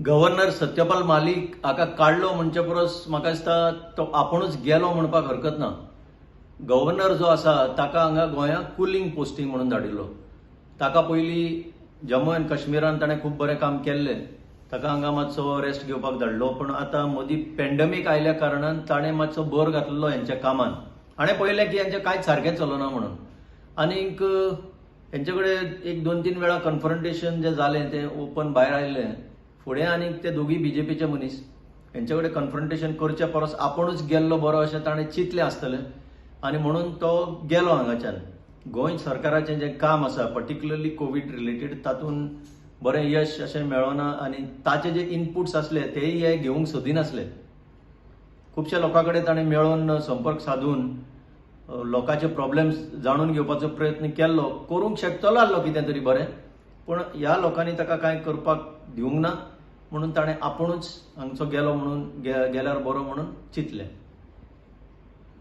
Governor Satyapal मालीक हाका काडलो म्हणचे परस म्हाका दिसता तो आपुणूच गेलो म्हणपाक हरकत ना. गव्हर्नर जो आसा ताका हांगा गोंयांत कुलींग पोस्टींग म्हणून धाडिल्लो. ताका पयलीं जम्मू एंड काश्मीरान ताणें खूब बरें काम केल्लें, ताका हांगा मातसो रेस्ट घेवपाक धाडलो. पूण आतां मदीं पेंडमीक आयल्या कारणान ताणें मातसो भर घातलो हेंच्या कामान. हाणें पळयलें की हेंचें कांयच सारकें चलना म्हणून, आनीक हेंचे कडेन एक दोन तीन वेळा कन्फ्रंटेशन जें जालें तें ओपन भायर आयलें. फुडें आनीक ते दोगूय बीजेपीचे मनीस, हेंचे कडेन कन्फ्रंटेशन करचे परस आपुणूच गेल्लो बरो अशें ताणें चिंतलें आसतलें आनी म्हणून तो गेलो हांगाच्यान. गोंय सरकाराचें जें काम आसा पर्टिक्युलरली कोवीड रिलेटेड तातूंत बरें यश अशें मेळना आनी ताचे जे इनपुट्स आसले तेय हे घेवंक सोदिनासले. खुबश्या लोकां कडेन ताणें मेळोन संपर्क सादून लोकांचे प्रॉब्लेम्स जाणून घेवपाचो प्रयत्न केल्लो, करूंक शकतलो आसलो कितें तरी बरें, पूण ह्या लोकांनी ताका कांय करपाक दिवंक ना म्हणून ताणें आपुणूच हांगचो गेलो म्हणून गेल्यार बरो म्हणून चिंतलें.